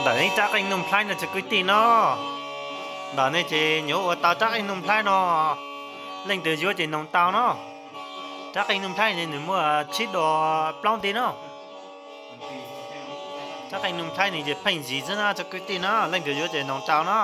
Ntawm nej rab qeej Nuj Nplhaib no tsoom kwv tij no, ntawm nej ces yuav ua tau rab qeej Nuj Nplhaib no, leej twg yuav ces noog tau no. Rab qeej Nuj Nplhaib ne nws muaj tsib do plaub nti no. Rab qeej Nuj Nplhaib ne ces pheej ntsis xwb no tsoom kwv tij no, leej twg yuav ces noog tau no.